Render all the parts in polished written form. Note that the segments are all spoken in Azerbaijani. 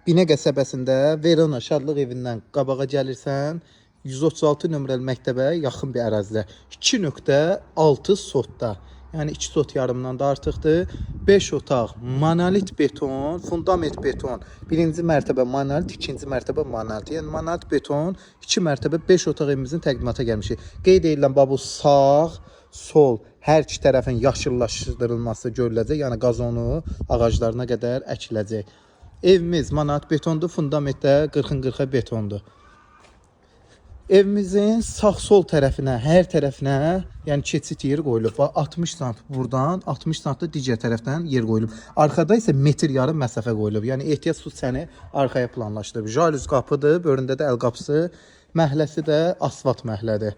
Binə qəsəbəsində Verona Şadlıq evindən qabağa gəlirsən, 136 nömrəli məktəbə yaxın bir ərazidə 2.6 sotda. Yəni 2 sot yarımdan da artıqdır. 5 otaq, monolit beton, fundament beton. Birinci mərtəbə monolit, ikinci mərtəbə monolit. Yəni monolit beton, 2 mərtəbə 5 otaq evimizin təqdimata gəlmişik. Qeyd edilən bax bu sağ, sol hər iki tərəfin yaşıllaşdırılması görüləcək. Yəni qazonu ağaclarına qədər əkiləcək. Evimiz monolit betondur, fundamentdə 40-ın 40-a betondur. Evimizin sağ-sol tərəfinə, hər tərəfinə, yəni keçid yeri qoyulub. Bax 60 sant buradan, 60 sant da digər tərəfdən yer qoyulub. Arxada isə metr yarım məsafə qoyulub. Yəni ehtiyat su çəni arxaya planlaşdırılıb. Jalüz qapıdır, böründə də əl qapısı, məhəlləsi də asfalt məhəllədir.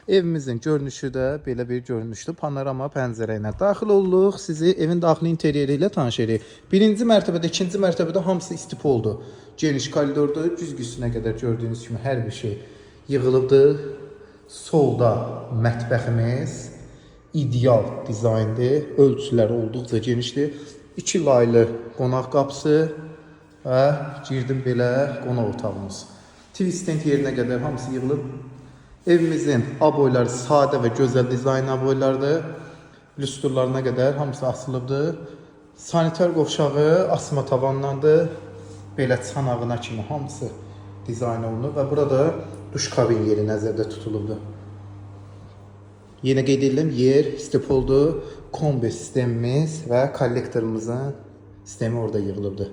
Evimizin görünüşü də belə bir görünüşdür. Panorama pəncərə ilə daxil olduq. Sizi evin daxili interyeri ilə tanış edirik. Birinci mərtəbədə, ikinci mərtəbədə hamısı istipoldur. Geniş koridordur. Güzgüsünə qədər gördüyünüz kimi hər bir şey yığılıbdır. Solda mətbəximiz ideal dizayndır. Ölçülər olduqca genişdir. İki laylı qonaq qapısı və girdim belə qonaq otağımız. TV stand yerinə qədər hamısı yığılıb. Evimizin aboyları sadə və gözəl dizayn aboylardır. Lüstrlarına qədər hamısı asılıbdır. Sanitar qovşağı asma tavandandır. Belə çanağına kimi hamısı dizayn olunub və burada duş kabin yeri nəzərdə tutulubdur. Yenə qeyd edirəm, yer istipoldur, kombi sistemimiz və kollektorumuzun sistemi orada yığılıbdır.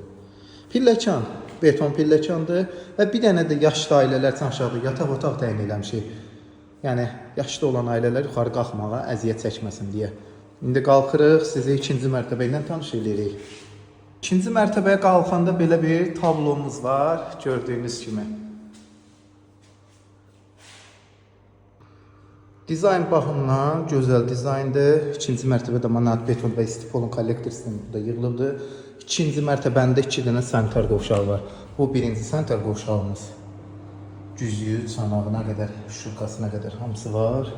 Pilləkan, beton pilləkandır və bir dənə də yaşlı ailələr üçün aşağıda yataq otaq təyin eləmişik. Yəni yaşlı olan ailələr yuxarı qalxmağa əziyyət çəkməsin deyə. İndi qalxırıq, sizi ikinci mərtəbə ilə tanış eləyirik. İkinci mərtəbəyə qalxanda belə bir tablomuz var, gördüyünüz kimi. Dizayn baxımından gözəl dizayndır. İkinci mərtəbədə monolit beton və istipolun kollektor sistemi burada yığılıbdır. İkinci mərtəbəndə iki dənə sanitar qovşağı var. Bu birinci sanitar qovşağımız. Güzgü, çanağına qədər, şurkasına qədər hamısı var.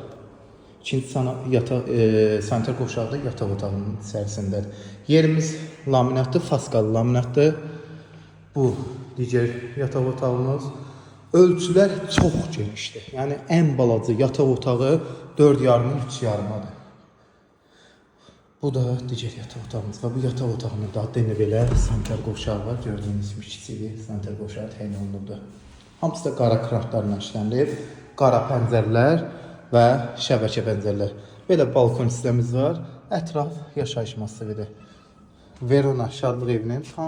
İkinci sanitar qovşağı da yataq otağının içərisindədir. Yerimiz laminatdır, faskalı laminatdır. Bu digər yataq otağımız. Ölçülər çox genişdir. Yəni ən balaca yataq otağı 4,5-ın 3,5-adır. Bu da digər yataq otağımız və bu yataq otağının da adını belə sanitar qovşağı var. Gördüyünüz kimi kiçik bir sanitar qovşağı təyin olunubdur. Hamısı da qara kraftlarla işlənilib. Qara pəncərələr və şəbəkə pəncərələr. Belə balkon hissəmiz var. Ətraf yaşayış massividir. Verona Şadlıq evinin tam